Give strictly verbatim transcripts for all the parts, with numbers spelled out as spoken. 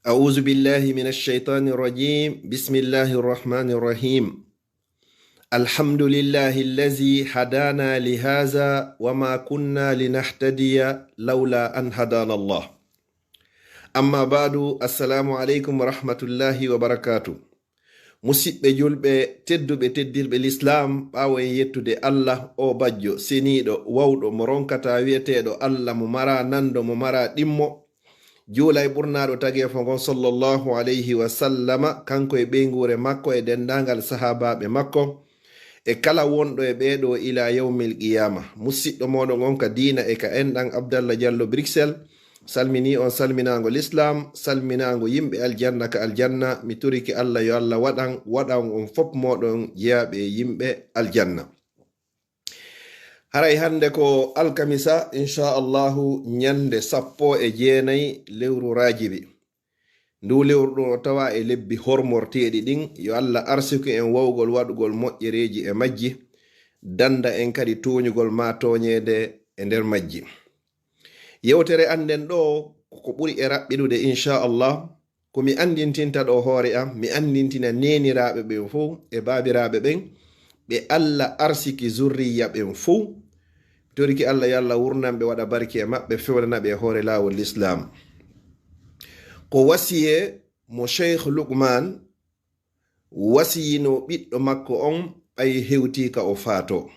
أعوذ بالله من الشيطان الرجيم. بسم الله الرحمن الرحيم. الحمد لله الذي هدانا لهذا وما كنا لنهتدي لولا أن هدانا الله. أما بعد، السلام عليكم ورحمة الله وبركاته. Musidɓe julɓe tedduɓe, teddirɓe Lislaam, ɓaawo en yettude Allah, o bajjo seniiɗo, wawɗo, mo ronkataa, wi'eteeɗo Allah, mo maraa nanndo, mo maraa ɗimmo, juula e ɓurnaaɗo tageefo ngon, sallallahu alayhi wa sallama, kanko e ɓeynguure makko e denndaangal sahaabaaɓe makko, e kala wonɗo e ɓeeɗo ila yawmil qiyaama. Musiɗɗo mooɗon on ka diina e ka enɗan, Abdallah Jallo Bruxelles, salminii on salminaango Lislaam, salminaango yimɓe aljanna ka aljanna. Mi torike Allah yo Allah waɗan, waɗan on fop mooɗon jeyaaɓe e yimɓe aljanna. Haray hannde ko alkamisa, inchallahu, ñannde sappo e jeenayi lewru Raajibi. Ndu lewru ɗo tawa e lebbi hormorteeɗi ɗin, yo Allah arsiku en wawgol waɗugol moƴƴereeji e majji, dannda en kadi tooñugol ma tooñeede e nder majji. Yewtere annden ɗo ko ɓuri e raɓɓiɗude, inchallah, ko mi anndintinta ɗo hoore am, mi anndintina neeniraaɓe ɓen fow e baabiraaɓe ɓen, ɓe Allah arsiki zurriya ɓen fow. Mi toriki Allah yo Allah wurnan ɓe, waɗa barki e maɓɓe, fewnana ɓe e hoore laawol Lislaam. Ko wasiye mo Cheikh Luqman wasiyino ɓiɗɗo makko on ɓay hewti ka o faato.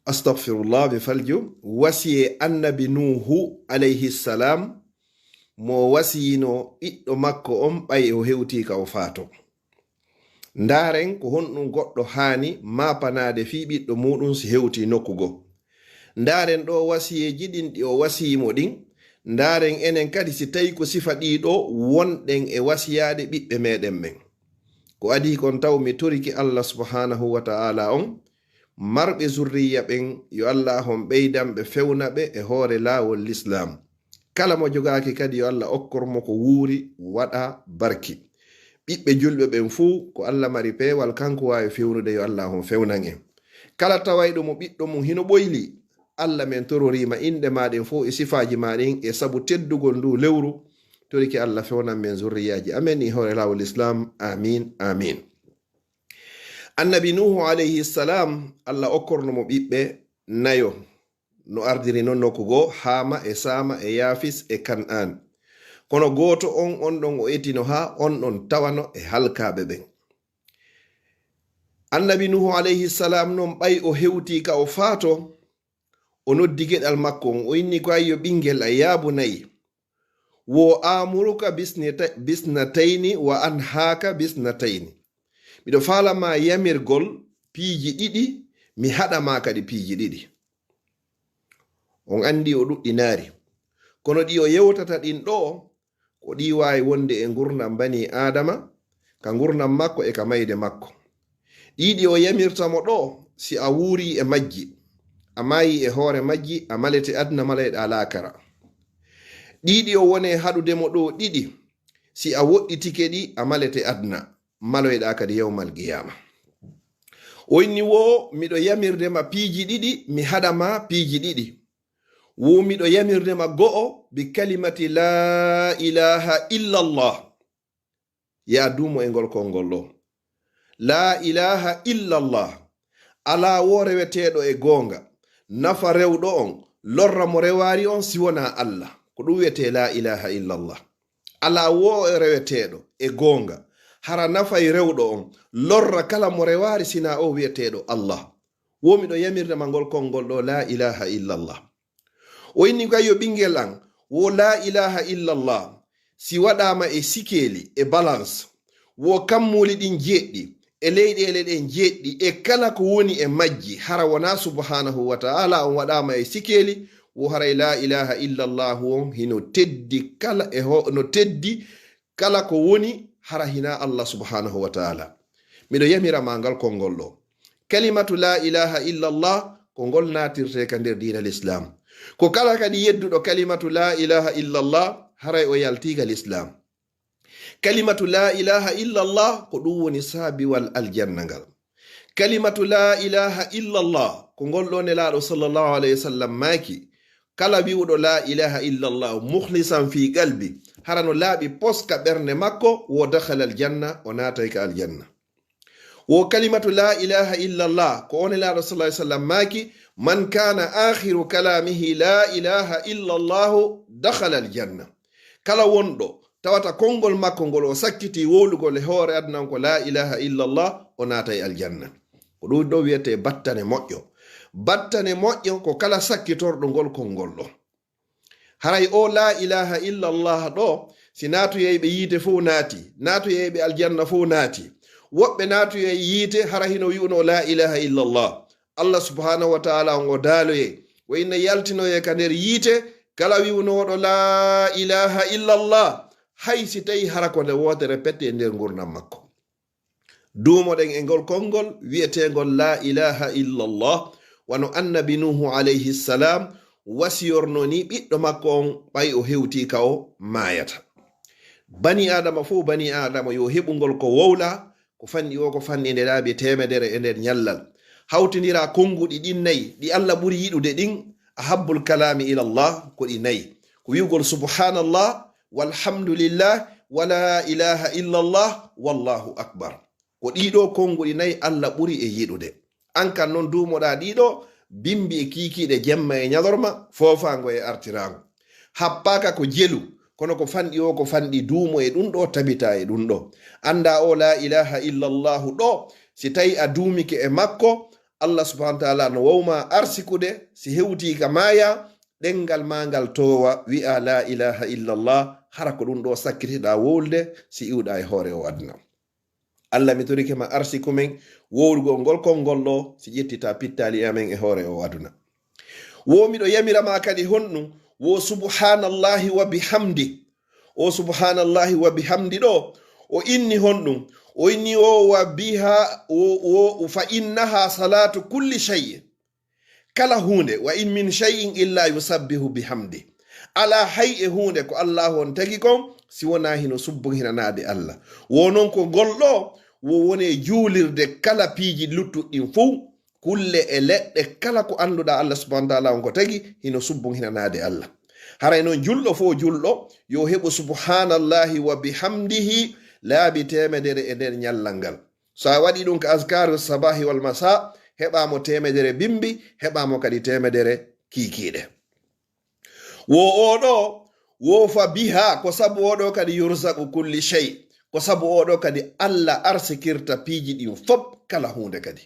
Astaghfirullah, mi falju. Wasiye Annabi Nuuhu alayhi salam mo wasiyino ɓiɗɗo makko on ɓay o hewti ka o faato. Ndaaren ko honɗum goɗɗo haani maapanaade fii ɓiɗɗo muuɗum si hewti nokku goo. Ndaaren ɗo wasiyeeji ɗin ɗi o wasiyii mo ɗin. Ndaaren enen kadi si tawi ko sifa ɗii ɗo wonɗen e wasiyaade ɓiɓɓe meɗen ɓen. Ko adii kon taw mi toriki Allah subhanahu wa ta'ala on, marɓe zurriya ɓen, yo Allah on ɓeydan ɓe, fewna ɓe e hoore laawol Lislaam. Kala mo jogaaki kadi, yo Allah okkor mo ko wuuri, waɗa barki. Ɓiɓɓe julɓe ɓen fuu, ko Allah mari peewal, kanko waawi fewnude, yo Allah on fewnan en. Kala tawayɗo mo ɓiɗɗo mum hino ɓoyli, Allah, men tororiima inɗe maa ɗen fow e sifaaji maa ɗin e sabu teddugol ndu lewru. Torike Allah fewnan men zurriyaaji amen e hoore laawol Islaam. Amin, amin. Annabi Nuuhu alayhi salam, Allah okkorno mo ɓiɓɓe nayo, no ardiri non nokku goo, Haama e Saama e Yaafis e Kan'aan. Kono gooto on, on ɗon o etino haa on ɗon tawano e halkaaɓe ɓen. Annabi Nuuhu alayhi salam non, ɓay o hewti ka o faato, o noddi geɗal makko on, o inni ko, "Ayyo ɓinngel, a yaabu nayi. Wo amuruka bisnita-, bisnatayni wa anhaaka bisnatayni." Miɗo faala ma yamirgol piiji ɗiɗi, mi haɗa ma kadi piiji ɗiɗi. On anndi o ɗuɗɗinaari. Kono ɗi o yewtata ɗin ɗo, ko ɗi waawi wonde e ngurndan bani Aadama, ka ngurndan makko e ka mayde makko. Ɗiɗi o yamirta mo ɗo, si a wuuri e majji, a maayi e hoore majji, a malete aduna, maloyɗa laakara. Ɗiɗi o wone haɗude mo ɗo ɗiɗi, si a woɗɗitike ɗi, a malete aduna, maloyɗa kadi yawmal qiyaama. O inni wo, miɗo yamirde ma piiji ɗiɗi, mi haɗa ma piiji ɗiɗi. Wo miɗo yamirde ma go'o bi kalimati laa ilaaha illallah. Yaa duumo e ngol konngol ɗo. Laa ilaaha illallah. Alaa wo reweteeɗo e goonga. Nafa rewɗo on, lorra mo rewaari on si wonaa Allah. Ko ɗum wiyetee laa ilaaha illallah. Alaa wo reweteeɗo e goonga. Hara nafay rewɗo on, lorra kala mo rewaari sinaa o wiyeteeɗo Allah. Wo miɗo yamirde ma ngol konngol ɗo, laa ilaaha illallah. O inni kay, yo ɓinngel an, wo laa ilaaha illallah, si waɗaama e sikeeli, e balance, wo kammuuli ɗin jeeɗɗi, e leyɗeele ɗen jeeɗɗi, e kala ko woni e majji, hara wonaa subhanahu wa ta'ala on waɗaama e sikeeli, wo haray laa ilaaha illallahu on hino teddi kala e ho-, no teddi kala ko woni hara hinaa Allah subhanahu wa ta'ala. Miɗo yamira ma ngal konngol ɗo. Kalimatu laa ilaaha illallah, ko ngol naatirtee ka nder diina Lislaam. Ko kala kadi yedduɗo kalimatu laa ilaaha illallah, haray o yaltii ka Lislaam. Kalimatu laa ilaaha illallah, ko ɗum woni saabiwal aljanna ngal. Kalimatu laa ilaaha illallah, ko ngol ɗo Nelaaɗo sallallahu alayhi wa sallam maaki, Kala wi'uɗo laa ilaaha illallah mukhlisan fii qalbi, hara no laaɓi pos ka ɓernde makko, wo dakhala aljanna, o naatay ka aljanna. Wo kalimatu laa ilaaha illallah, ko o Nelaaɗo sallallaahu alayhi wa sallam maaki, "Man kaana aakhiru kalaamihi laa ilaaha illallahu dakhala aljanna." Kala wonɗo tawata konngol makko ngol o sakkiti wowlugol e hoore aduna on ko laa ilaaha illallah, o naatay aljanna. Ko ɗum ɗo wiyetee battane moƴƴo. Battane moƴƴo ko kala sakkitorɗo ngol konngol ɗo. Haray o laa ilaaha illallah ɗo, si naatoyayɓe yiite fof naati, naatoyayɓe aljanna fof naati. Woɓɓe naatoyay yiite hara hino wi'unoo laa ilaaha illallah. Allah subhanahu wa ta'ala on o daaloyay. Wo inna yaltinoyee ka nder yiite, kala wi'unooɗo laa ilaaha illallah. Hay si tawi hara ko nde wootere pette e nder ngurndan makko. Duumoɗen e ngol konngol wi'eteengol laa ilaaha illallah, wano Annabi Nuuhu alayhi salaam wasiyornoo ni ɓiɗɗo makko on, ɓay o hewtii ka o maayata. Bani Aadama fow, bani Aadama yo heɓu ngol ko wowla, ko fanɗi o, ko fanɗi nde laabi teemedere e nder ñallal. Hawtindira konnguɗi ɗin nayi, ɗi Allah ɓuri yiɗude ɗin, ahabbul kalaami ilallah, ko ɗi nayi. Ko wi'ugol subhanallah, walhamdulillah, wala ilaha illallah, wallahu akbar. Ko ɗiɗo konnguɗi nayi Allah ɓuri e yiɗude. An kan non duumoɗaa ɗiɗo, bimbi e kiikiiɗe jemma e ñalorma, foofaango e artiraango. Happaaka ko jelu, kono ko fanɗi o, ko fanɗi duumo e ɗum ɗo, tabita e ɗum ɗo. Annda o laa ilaha illallahu ɗo, si tawi a duumike e makko, Allah subhanahu wa ta'ala no wawma arsikude, si hewtii ka maaya, ɗenngal maa ngal toowa, wi'a laa ilaha illallah, hara ko ɗum ɗo sakkitiɗaa wowlude, si iwɗaa e hoore o aduna. Allah, mi torike ma arsiku men wowlugol ngol konngol ɗo, si ƴettita pittaali amen e hoore o aduna. Wo miɗo yamira ma kadi honɗum, wo subhanallahi wa bihamdi. O subhanallahi wa bihamdi ɗo, o inni honɗum? O inni o wa biha, o, o, fa innaha salatu kulli shay'in. Kala huunde, wa in min shay'in illa yusabbihu bihamdi. Alaa hay e huunde ko Allaahu on tagi kon, si wonaa hino subbunhinanaade Allah. Wo non ko ngol ɗo, wo woni e juulirde kala piiji luttuɗi ɗin fow, kulle e leɗɗe, kala ko annduɗaa Allah subhanahu wa ta'ala on ko tagi, hino subbunhinanaade Allah. Haray non julɗo fow julɗo, yo heɓu subhanallahi wa bihamdihi laabi teemedere e nder ñallal ngal. So a waɗi ɗum ka azkaru sabahi wal masa, heɓa mo teemedere bimbi, heɓa mo kadi teemedere kiikiiɗe. Wo oɗo, wo fa biha, ko sabu oɗo kadi yurzaqu kulli shay. Ko sabu oɗo kadi Allah arsikirta piiji ɗin fop, kala huunde kadi.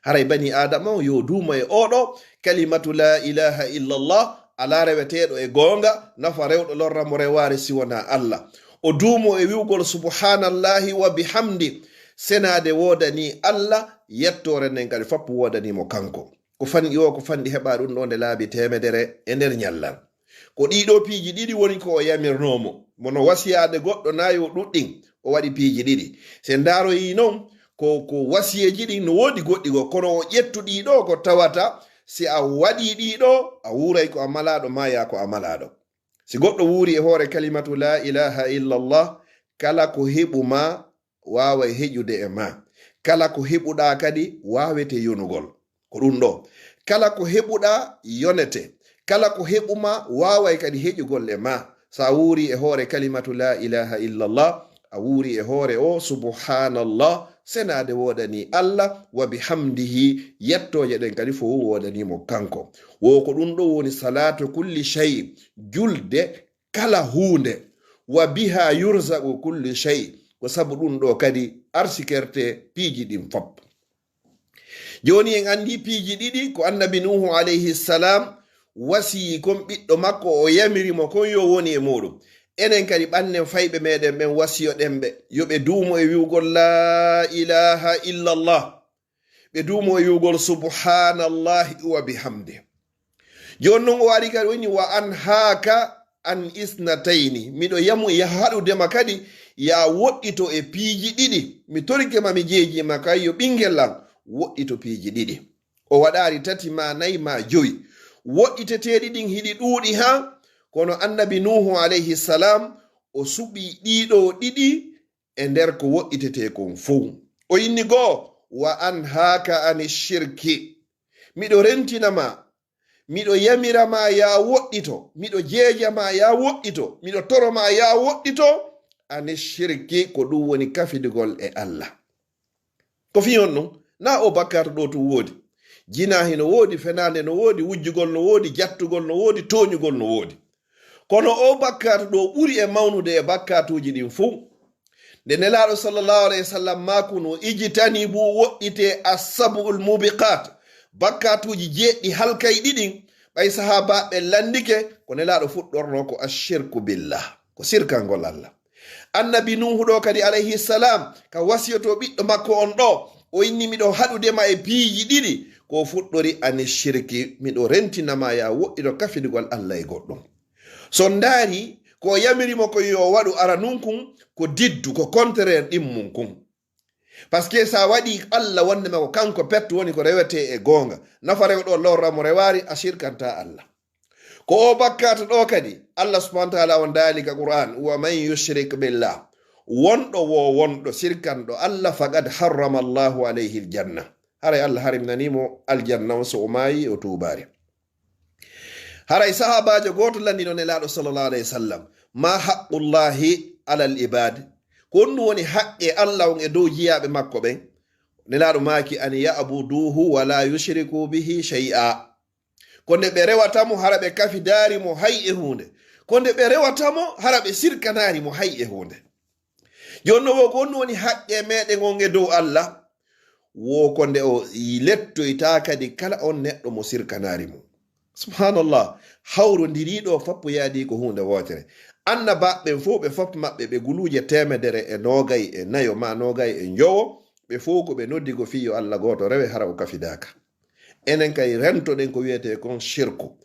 Haray bani Adama o yo duumo e oɗo, kalimatu la ilaha illallah, alaa reweteeɗo e goonga, nafa rewɗo lorra mo rewaare si wonaa Allah. O duumo e wi'ugol subhanallahi wa bihamdi, senaade woodanii Allah, yettoore nden kadi fop woodanii mo kanko. Ko fanɗi o, ko fanɗi heɓa ɗum ɗo nde laabi teemedere e nder ñallal. Ko ɗiɗo piiji ɗiɗi woni ko o yamirnoo mo. Mono wasiyaade goɗɗo na yo ɗuɗɗin, o waɗi piiji ɗiɗi. Si en ndaaroyi non, ko, ko wasiyeeji ɗin no woodi goɗɗi goo, kono o ƴettu ɗiɗo ko tawata si a waɗi ɗiɗo, a wuuray ko a malaaɗo, maayaa ko a malaaɗo. Si goɗɗo wuuri e hoore kalimatu la ilaha illallah, kala ko heɓu ma waaway heƴude e ma. Kala ko heɓuɗaa kadi waawete yonugol. Ko ɗum ɗo. Kala ko heɓuɗaa yonete. Kala ko heɓu ma waaway kadi heƴugol e ma. Sa wuuri e hoore kalimatu la ilaha illallah, a wuuri e hoore o subhanallah, senaade woodani Allah, wa bihamdihi, yettooje ɗen kadi fof woodani mo kanko. Wo ko ɗum ɗo woni salatu kulli shay, julde kala huunde. Wa biha yurzaqu kulli shay, ko sabu ɗum ɗo kadi arsikerte piiji ɗin fop. Jooni en anndi piiji ɗiɗi ko annabi Nuuhu alayhi salam wasiyii kon ɓiɗɗo makko, o yamiri mo kon yo woni e muuɗum. Enen kadi ɓannen fayɓe meɗen ɓen, wasiyoɗen ɓe yo ɓe duumo e wi'ugol laa ilaaha illallah. Ɓe duumo e wi'ugol subhaanallahi wa bihamdi. Jooni non o ari kadi o inni, "Wa an haaka an isnatayni." Miɗo yamu ya haɗude ma kadi, ya woɗɗito e piiji ɗiɗi. Mi torike ma, mi jeeji ma kay yo ɓingel lan woɗɗito piiji ɗiɗi. O waɗaali tati, ma nayi, ma jowi. Woɗɗiteteeɗi ɗin hiɗi ɗuuɗi haa, kono annabi Nuuhu alayhi salam, o suɓii ɗiɗo ɗiɗi e nder ko woɗɗitetee kon fow. O inni goo, "Wa an haaka ani shirki." Miɗo rentina ma, miɗo yamira ma ya woɗɗito, miɗo jeeja ma ya woɗɗito, miɗo toro ma ya woɗɗito, ani shirki, ko ɗum woni kafidugol e Allah. Ko fii honɗum? Na o bakkaatu ɗo tun woodi. Jinaa hino woodi, fenaande no woodi, wujjugol no woodi, jattugol no woodi, tooñugol no woodi. Kono o bakkaatu ɗo ɓuri e mawnude e bakkaatuuji ɗin fuu. Nde Nelaaɗo sallallahu alayhi wa sallam maakuno, "Ijtanibu, woɗɗitee, as-sab'ul mubiqat, bakkaatuuji jeeɗiɗi halkayɗi ɗin." Ɓay sahaabaaɓe ɓen lanndike, ko Nelaaɗo fuɗɗorno ko ashirku billah, ko sirkangol Allah. Annabi Nuuhu ɗo kadi alayhi salam, ka wasiyoto ɓiɗɗo makko on ɗo, o inni, "Miɗo haɗude ma e piiji ɗiɗi." Ko o fuɗɗori, "Ani shirki, miɗo rentina ma ya woɗɗito kafidugol Allah e goɗɗum." So ndaari, ko o yamiri mo ko yo waɗu aranun kun, ko diddu, ko contraire ɗimmun kun. Parce que sa waɗi Allah wonde ma ko kanko petto woni ko rewete e goonga, nafa rewɗo lorra mo rewaari, a shirkanta Allah. Ko o bakkaatu ɗo kadi, Allah subhanahu wa ta'ala on daali ka Qur'an, "Wa man yushrik billah." Wonɗo wo wonɗo sirkanɗo Allah, faqad harrama Allahu alayhi aljanna. Haray Allah harimnani mo aljanna on so o maayi o tuubaari. Haray sahaabaajo gooto lanndino Nelaaɗo sallallahu alayhi wa sallam, "Ma haqqullahi alal ibad?" Ko honɗum woni haqqe Allah on e dow jiyaaɓe makko ɓen? Nelaaɗo maaki, "An ya'buduhu wa la yushriku bihi shay'a." Ko nde ɓe rewata mo hara ɓe kafidaari mo hay e huunde. Ko nde ɓe rewata mo hara ɓe sirkanaari mo hay e huunde. Jooni non, wo ko honɗum woni haqqe meɗen on e dow Allah? Wo ko nde o lettoyta kadi kala on neɗɗo mo sirkanaari mo. Subhanallah, hawrondiriiɗo fappo yaadi ko huunde wootere. Annabaaɓe ɓen fof, ɓe fof maɓɓe, ɓe guluuje teemedere e noogay e nayo maa noogay e njowo, ɓe fof ko ɓe noddi ko fii yo Allah gooto rewe, hara o kafidaaka. Enen kay rentoɗen ko wiyetee kon shirku.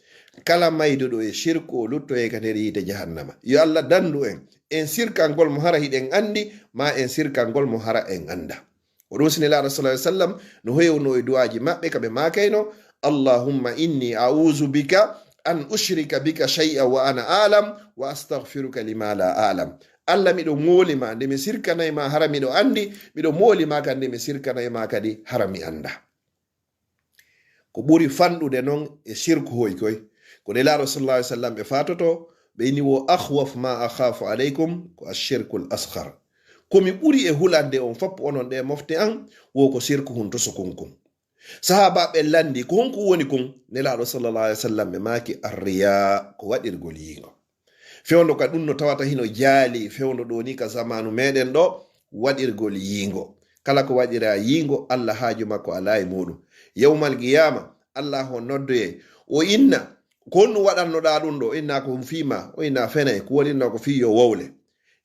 Kala mayduɗo e shirku, o luttoyay ka nder yiite jahannama. Yo Allah dandu en, en sirkangol mo hara hiɗen andi, maa en sirkangol mo hara en anda. Ko ɗum si Nelaaɗo sallallahu alaihi wasallam no heewno e du'aaji maɓɓe ka ɓe maakayno, "Allahumma inni a'udhu bika an ushrika bika shay'an wa ana a'lam, wa astaghfiruka lima la a'lam." Allah, miɗo mooli ma nde mi sirkanay ma hara miɗo andi, miɗo mooli ma kadi nde mi sirkanay ma kadi hara mi anda. Ko ɓuri fanɗude non e shirku hoy koy, ko Nelaaɗo sallallahu alaihi wasallam ɓe faatoto, ɓe inni, "Wo akhwaf ma akhafu alaykum ko ashirkul asghar." Ko mi ɓuri e hulande on fappo onon ɗe mofte an, wo ko shirku hun to sukun kun. Sahaabaaɓe landi, "Ko honko woni kun?" Nelaaɗo sallallahu alaihi wasallam ɓe maaki, "Arriya, ko waɗirgol yiingo." Fewndo ka ɗum no tawata hino jaali, fewndo ɗo ni ka zamanu meɗen ɗo, waɗirgol yiingo. Kala ko waɗira yiingo, Allah haaju makko alaa e muɗum. Yawmal qiyaama, Allah o noddoye, o inna, "Ko honɗum waɗannoɗaa ɗum ɗo?" Inna, "Ko ɗum fii ma." O inna, "Fenay, ko wonirno ko fii yo wowle."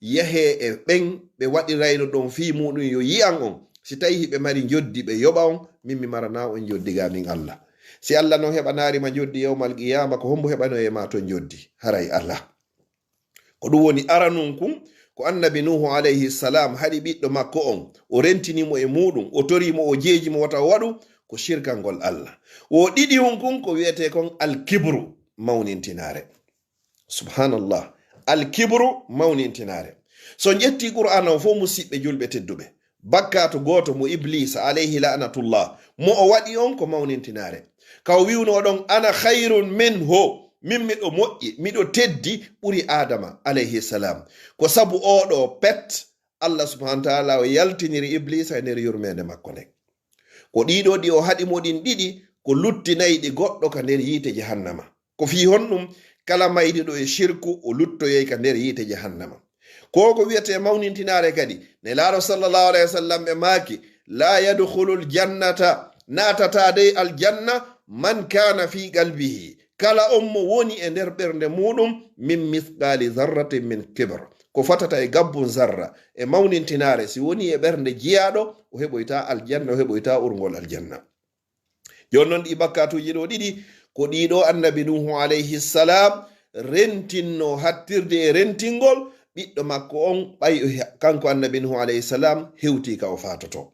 Yahee e ɓen ɓe waɗirayno ɗon fii muɗum yo yi'an on. Si tawii hiɓe mari njoddi ɓe yoɓa on, min mi marana on njoddi ga min Allah. Si Allah non heɓanaari ma njoddi yawmal qiyaama, ko hombo heɓanoye ma ton njoddi? Haray Allah. Ko ɗum woni aranun kun, ko annabi Nuhu alayhi salam haɗi ɓiɗɗo makko on, o rentini mo e muɗum, o tori mo, o jeeji mo wota o waɗu, ko shirkangol Allah. Wo ɗiɗi hun kun ko wi'etee kon alkibru, mawnintinaare. Subhanallah. Alkibru, mawnintinaare. So ƴetti Qur'aana on fof, musiɓɓe julɓe tedduɓe, bakkaatu gooto mo Ibliisa, alayhi la'natullah, mo o waɗi on ko mawnintinaare. Ka o wi'uno ɗon, "Ana khayrun minhu, min miɗo moƴƴi, miɗo teddi, ɓuri Aadama, alayhi salam." Ko sabu oo ɗoo pet, Allah subhanahu wa ta'ala o yaltiniri Ibliisa e nder yurmeende makko nden. Ko ɗiɗo ɗi o haɗi mo ɗin ɗiɗi, ko luttinayɗi goɗɗo ka nder yiite jahannama. Ko fii honɗum? Kala mayduɗo e shirku, o luttoyay ka nder yiite jahannama. Ko ko wi'etee mawnintinaare kadi, Nelaaɗo sallallahu alayhi wa sallam ɓe maaki, "La yadkhulul jannata, naatataa dey aljanna, man kana fi qalbihi, kala on mo woni e nder ɓernde muɗum, min mithqali zarratin min kibr." Ko fotata e gabbun zarra, e mawnintinaare, si woni e ɓernde jiyaaɗo, o heɓoyta aljanna, o heɓoyta urngol aljanna. Jooni non, ɗi bakkaatuuji ɗo ɗiɗi, ko ɗi ɗo annabi Nuhu alayhi salam rentinno hattirde e rentingol ɓiɗɗo makko on, ɓay o he-, kanko annabi Nuhu alayhi salam hewti ka o faatoto.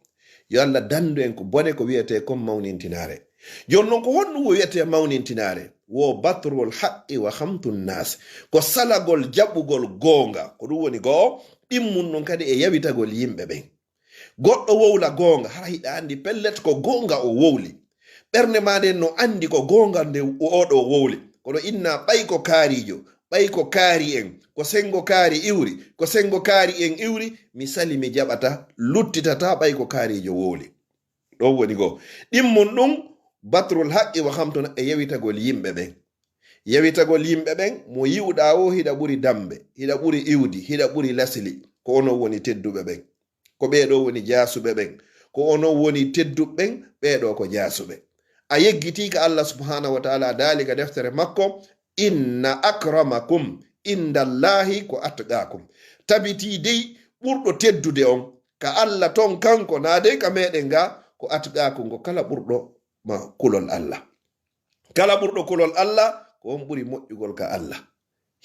Yo Allah dandu en ko bone ko wi'etee kon mawnintinaare. Jooni non, ko honɗum o wi'etee mawnintinaare? Wo batrul haqqi wa khamtun nas. Ko salagol jaɓugol goonga. Ko ɗum woni go'o, ɗimmun non kadi e yawitagol yimɓe ɓen. Goɗɗo wowla goonga, hara hiɗa andi pellet ko goonga o wowli. Ɓernde maa nden no anndi ko goonga nde oɗo wowli. Kono inna ɓay ko kaariijo, ɓay ko kaari en, ko senngo kaari iwri, ko senngo kaari en iwri, mi sali mi jaɓata, luttitata ɓay ko kaariijo wowli. Ɗon woni goo. Ɗimmun ɗum batrul haqqi wa hamtuna e yewitagol yimɓe ɓen. Yewitagol yimɓe ɓen, mo yi'uɗaa o hiɗa ɓuri dammbe, hiɗa ɓuri iwdi, hiɗa ɓuri lasli. Ko onon woni tedduɓe ɓen. Ko ɓee ɗoo woni jaasuɓe ɓen. Ko onon woni tedduɓe ɓen, ɓee ɗoo ko jaasuɓe. A yeggitii ka Allah subhanahu wa ta'ala daali ka deftere makko, inna akramakum indallahi ko atqakum. Tabitii dey ɓurɗo teddude on ka Allah ton kanko, naa dey ka meɗen ga, ko atqakum, ko kala ɓurɗo ma kulol Allah. Kala ɓurɗo kulol Allah, ko on ɓuri moƴƴugol ka Allah.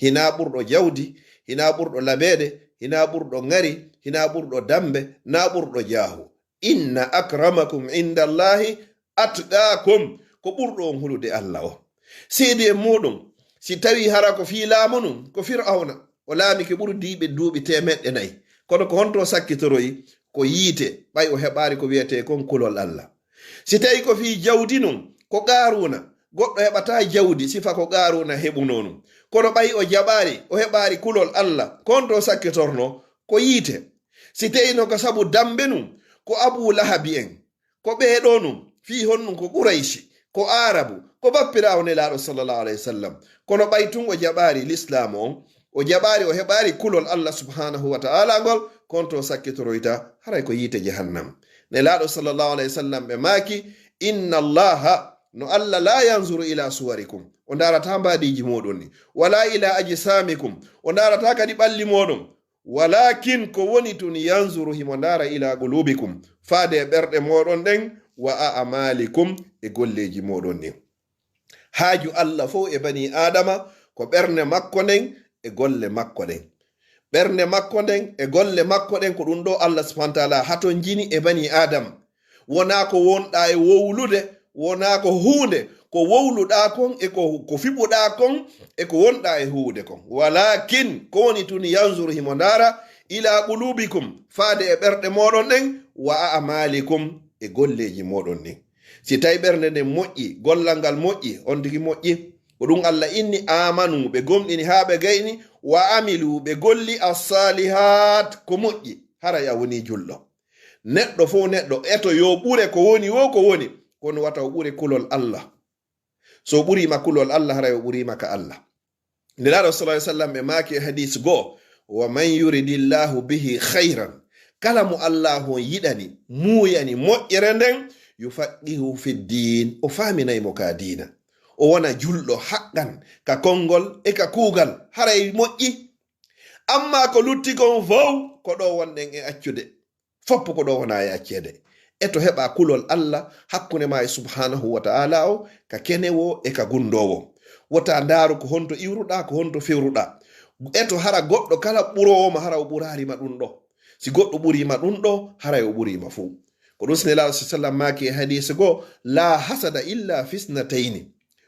Hinaa ɓurɗo jawdi, hinaa ɓurɗo labeede, hinaa ɓurɗo ŋari, hinaa ɓurɗo dammbe, naa ɓurɗo jaahu. Inna akramakum indallahi atqakum, ko ɓurɗo on hulude Allah o. Seedi e muɗum, si tawi hara ko fii laamu nun, ko Fir'awna, o laamike ɓuri diiɓe duuɓi teemeɗɗe nayi. Kono ko honto sakkitoroyi? Ko yiite, ɓay o heɓaari ko wi'etee kon kulol Allah. Si tawi ko fii jawdi nun, ko Qaaruuna, goɗɗo heɓataa jawdi sifa ko Qaaruuna heɓunoo nun. Kono ɓay o jaɓaari, o heɓaari kulol Allah, ko honto sakkitornoo? Ko yiite. Si tawi no ko sabu dammbe nun, ko Abuu Lahabi en, ko ɓee ɗoo nun, fii honɗun? Ko Qurayshi, ko Aarabu, ko bappiraawo Nelaaɗo sallallahu alayhi wa sallam. Kono ɓay tun o jaɓaari lislaamu on, o jaɓaari, o heɓaari kulol Allah subhanahu wa ta'ala ngol, ko honto sakkitoroyta? Haray ko yiite jahannam. Nelaaɗo sallallahu alayhi wa sallam ɓe maaki, inna Allaha, no Allah, la yanzuru ila suwarikum, o ndaarataa mbaadiiji mooɗon ni, wala ila ajsamikum, o ndaarataa kadi ɓalli mooɗon. Walakin ko woni tun, yanzuru, himo ndaara, ila qulubikum, faade e ɓerɗe mooɗon ɗen, wa a'malikum, e golleeji mooɗon ɗin. Haaju Allah fow e banii Aadama ko ɓernde makko nden e golle makko ɗen. Ɓernde makko nden e golle makko ɗen, ko ɗum ɗoo Allah subhanahu wa ta'ala hatonjini e banii Aadama. Wonaa ko wonɗaa e wowlude, wonaa ko huunde, ko wowluɗaa kon e ko, ko fiɓuɗaa kon e ko wonɗaa e huuwude kon. Walakin, ko woni tun, yanzuru, himo ndaara, ila qulubikum, faade e ɓerɗe mooɗon ɗen, wa a'malikum, e golleeji mooɗon ɗin. Si tawi ɓernde nden moƴƴi, gollal ngal moƴƴi, on tigi moƴƴi. Ko ɗum Allah inni, amanu, ɓe gomɗini haa ɓe gayni, wa amilu, ɓe golli, as-salihat, ko moƴƴi, haray a woni julɗo. Neɗɗo fow neɗɗo, eto yo ɓure ko woni woo ko woni, kono wata o ɓure kulol Allah. So o ɓuriima kulol Allah, haray o ɓuriima ka Allah. Nelaaɗo sallallahu alayhi wa sallam ɓe maaki e hadiis goo, wa man yuridillahu bihi khayran, kala mo Allaahu on yiɗani, muuyani moƴƴere nden, yufaqihu fi diin, o faaminay mo ka diina. O wona julɗo haqqan, ka konngol e ka kuugal, haray moƴƴi. Amma ko lutti kon fow, ko ɗo wonɗen e accude. Foppo ko ɗo wona e acceede. Eto heɓa kulol Allah hakkunde ma e subhanahu wa ta'ala o, ka kenewo e ka gundoowo. Wota ndaaru ko honto iwruɗaa, ko honto fewruɗaa. Eto hara goɗɗo kala ɓuroowo ma, hara o ɓuraari ma ɗum ɗo. Si goɗɗo ɓurii ma ɗum ɗo, haray o ɓurii ma fow. Ko ɗum si Nelaaɗo sallallahu alayhi wa sallam maaki e hadiis goo, la hasada illa fisnatayni.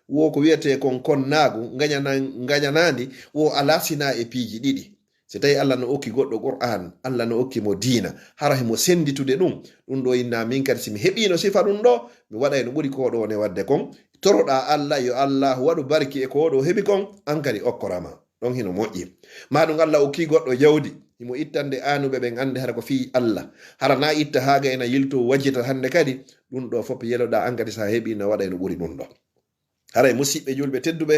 Wo ko wi'etee kon konnaagu, ngañana-, ngañanaandi, wo alaa sinaa e piiji ɗiɗi. Si tawi Allah no okki goɗɗo Qur'aan, Allah no okki mo diina, hara himo sennditude ɗum. Ɗum ɗo inna min kadi si mi heɓiino sifa ɗum ɗo, mi waɗay no ɓuri ko ɗo ne waɗde kon. Toroɗaa Allah, yo Allah waɗu barki e ko ɗo heɓi kon, an kadi okkorama. Ɗon hino moƴƴi. Maa ɗum Allah okki goɗɗo jawdi, himo ittande aanuɓe ɓen annde hara ko fii Allah. Hara na itta haaga ena yilto wajjita hannde kadi, ɗum ɗo fof yeloɗaa an kadi sa heɓi no waɗay no ɓuri ɗum ɗo. Haray musiɓɓe julɓe tedduɓe,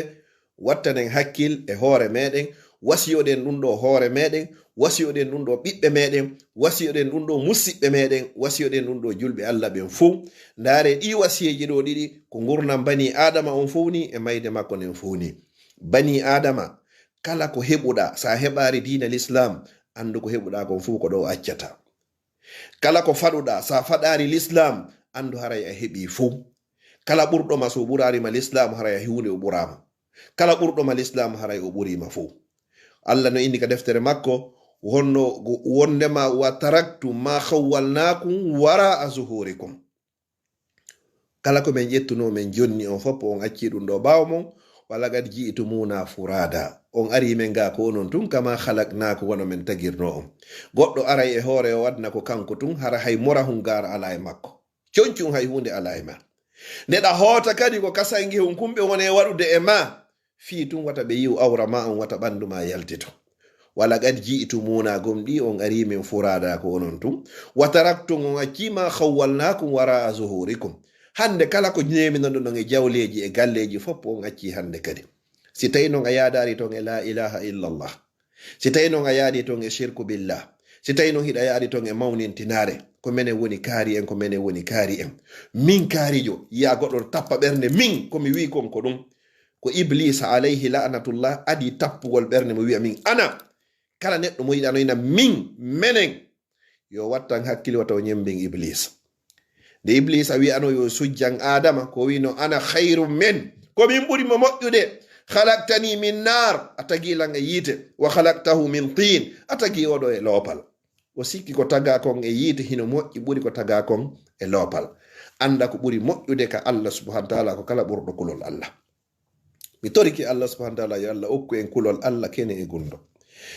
wattanen hakkil e hoore meɗen, wasiyoɗen ɗum ɗo hoore meɗen, wasiyoɗen ɗum ɗo ɓiɓɓe meɗen, wasiyoɗen ɗum ɗo musiɓɓe meɗen, wasiyoɗen ɗum ɗo julɓe Allah ɓen fow. Ndaare ɗi wasiyeeji ɗo ɗiɗi, ko ngurndan bani Aadama on fow ni e mayde makko nden fow ni. Bani Aadama, kala ko heɓuɗaa, sa heɓaari diina Lislaam, anndu ko heɓuɗaa kon fow ko ɗo accata. Kala ko faɗuɗaa, sa faɗaari Lislaam, anndu haray a heɓii fow. Kala ɓurɗo ma, so ɓuraari ma Lislaam, haray a huunde o ɓuraama. Kala ɓurɗo ma Lislaam, haray o ɓurii ma fow. Allah no inni ka deftere makko, honno go-, wondema, wa taraktu ma khawwalnakum wara'a zuhurikum. Kala ko min ƴettunoo, min jonni on fof, on accii ɗum ɗo ɓaawo mon, wa laqad ji'tumuna furada. On arii min ga ko onon tun, kama khalaqnakum, wano min tagirnoo on. Goɗɗo aray e hoore o aduna ko kanko tun, hara hay morahun gaara alaa e makko. Concun hay huunde alaa e ma. Nde ɗa hoota kadi ko kasangihun kumɓe woni e waɗude e ma, fii tun wata ɓe yi'u awra ma on, wata ɓandu ma yaltito. Walaqad ji'tumuna, gomɗii on arii min furada ko onon tun. Wa taraktum, on accii ma khawwalnakum wara'a zuhurikum. Hande kala ko neeminon ɗon e jawleeji e galleeji fof on accii hande kadi. Si tawi non a yaadaari ton e la ilaha illallah, si tawi non a yaadi ton e shirku billah, si tawi non hiɗa yaadi ton e mawnintinaare, ko menen woni kaari en, ko menen woni kaari en. Min kaarijo, yi'a goɗɗo tappa ɓernde min, ko mi wi'i kon ko ɗum. Ko Iblisa alayhi la'natullah adi tappugol ɓernde mo wi'a min ana. Kala neɗɗo mo yiɗanoyna min, menen, yo wattan hakkil wata o ñembin Iblis. Nde Iblisa wi'ano yo sujjan Adama, ko wi'no ana khayrum min, ko min ɓuri mo moƴƴude. Khalaqtani min nar, a tagi lan e yiite, wa khalaqtahu min tin, a tagi oɗo e loopal. O sikki ko taga kon e yiite hino moƴƴi ɓuri ko taga kon e loopal. Anda ko ɓuri moƴƴude ka Allah subhanahu wa ta'ala ko kala ɓurɗo kulol Allah. Mi toriki Allah subhanahu wa ta'ala yo Allah okku en kulol Allah kene e gundo.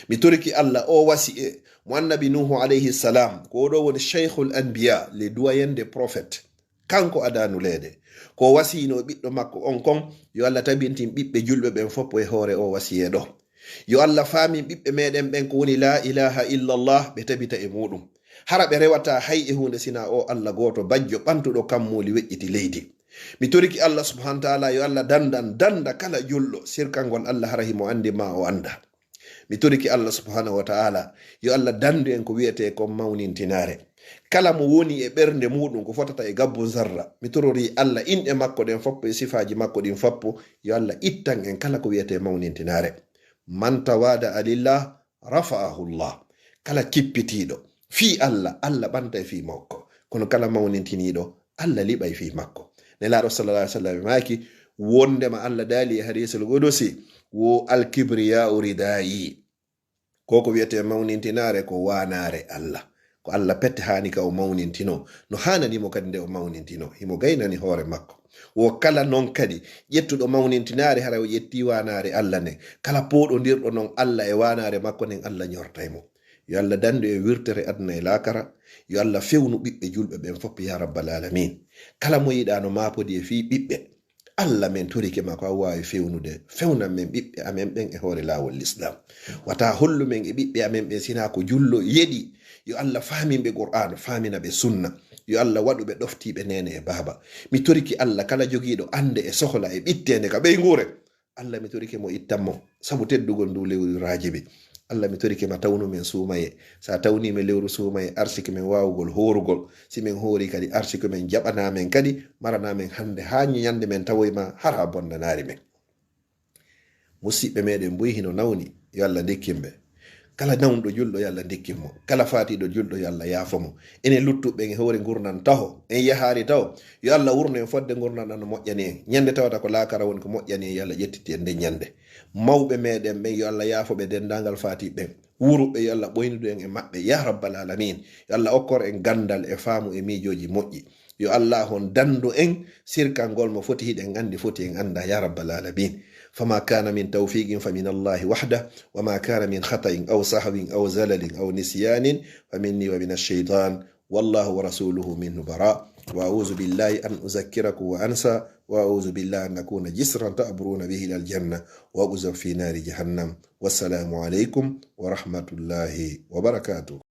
Mi toriki Allah o wasi e mo annabi Nuhu alayhi salam, ko oɗo woni shaykhul anbiya, le doyen des prophètes. Kanko adanuleede. Ko wasiyno ɓiɗɗo makko on kon, yo Allah tabintin ɓiɓɓe julɓe ɓen fof e hoore o wasiye ɗo. Yo Allah faamin ɓiɓɓe meɗen ɓen ko woni la ilaha illallah, ɓe tabita e muɗum. Hara ɓe rewata hay e huunde sina o Allah gooto bajjo ɓantuɗo kammuuli weƴƴiti leydi. Mi toriki Allah subhanahu wa ta'ala yo Allah dandan danda kala julɗo sirkangol Allah hara himo andi ma o anda. Mi toriki Allah subhanahu wa ta'ala yo Allah dandu en ko wiyete kon mawnintinaare. Kala mo woni e ɓernde muɗum ko fotata e gabbu zarra, mi torori Allah inɗe makko ɗen foppo e sifaaji makko ɗin foppo, yo Allah ittan en kala ko wiyete mawnintinaare. Man tawada'a lillah rafa'ahu Allah. Kala kippitiiɗo fii Allah, Allah ɓantay fii makko. Kono kala mawnintiniiɗo, Allah liɓay fii makko. Nelaaɗo sallallahu alaihi wasallam maaki, wondema Allah daali e hadiisul qudusi, wo alkibriya'u ridaayi. Ko ko wiyete mawnintinaare ko waanaare Allah. Ko Allah pette haani ka o mawnintino. No haanani mo kadi nde o mawnintino. Himo gaynani hoore makko. Wo kala non kadi ƴettuɗo mawnintinaare hara o ƴetti waanaare Allah nden. Kala pooɗondirɗo non Allah e waanaare makko nden Allah ñortay mo. Yo Allah dandu e wirtere aduna e laakara. Yo Allah fewnu ɓiɓɓe julɓe ɓen fof ya rabbal alamin. Kala mo yiɗano maapodi e fii ɓiɓɓe. Allah men torike ma ko a waawi fewnude. Fewnan men ɓiɓɓe amen ɓen e hoore laawol l'islam. Wata hollu men e ɓiɓɓe amen ɓen sina ko jullo yeɗi. Yo Allah faamin ɓe Qur'an, faamina ɓe sunna. Yo Allah waɗu ɓe ɗoftiiɓe neene e baaba. Mi toriki Allah kala jogiiɗo annde e sohla e ɓitteende ka ɓeynguure. Allah mi torike mo ittan mo sabu teddugol ndu lewru rajibi. Allah mi torike ma tawnu men suumaye. Sa tawni men lewru suumaye arsiki men waawugol hoorugol. Si men hoori kadi arsiki men jaɓana men kadi marana men hannde haa ñande men tawoy ma hara bonnanaari men. Musiɓɓe meɗen buy hino nawni, yo Allah ndikkin ɓe. Kala nawnuɗo julɗo, yo Allah ndikkin mo. Kala faatiɗo julɗo, yo Allah yaafo mo. Enen luttuɓe en e hoore ngurndan taho, en yahaari taho, yo Allah wurno en fodde ngurndan ɗan no moƴƴani en. Ñande tawata ko laakara woni ko moƴƴani en, yo Allah ƴettiti en nden ñande. Mawɓe meɗen ɓen, yo Allah yaafo ɓe denndaangal faatiɓe ɓen. Wuruɓe, yo Allah ɓoynudu en e maɓɓe, ya rabbal alamin. Yo Allah okkor en ganndal e faamu e miijooji moƴƴi. Yo Allah on dandu en sirkangol mo foti hiɗen anndi foti en annda ya rabbal alamin. فما كان من توفيق فمن الله وحده، وما كان من خطأ أو سهو أو زلل أو نسيان فمني ومن الشيطان، والله ورسوله منه براء. وأعوذ بالله أن أذكركم وأنسى، وأعوذ بالله أن أكون جسرا تعبرون به إلى الجنة، وأقذف في نار جهنم. والسلام عليكم ورحمة الله وبركاته.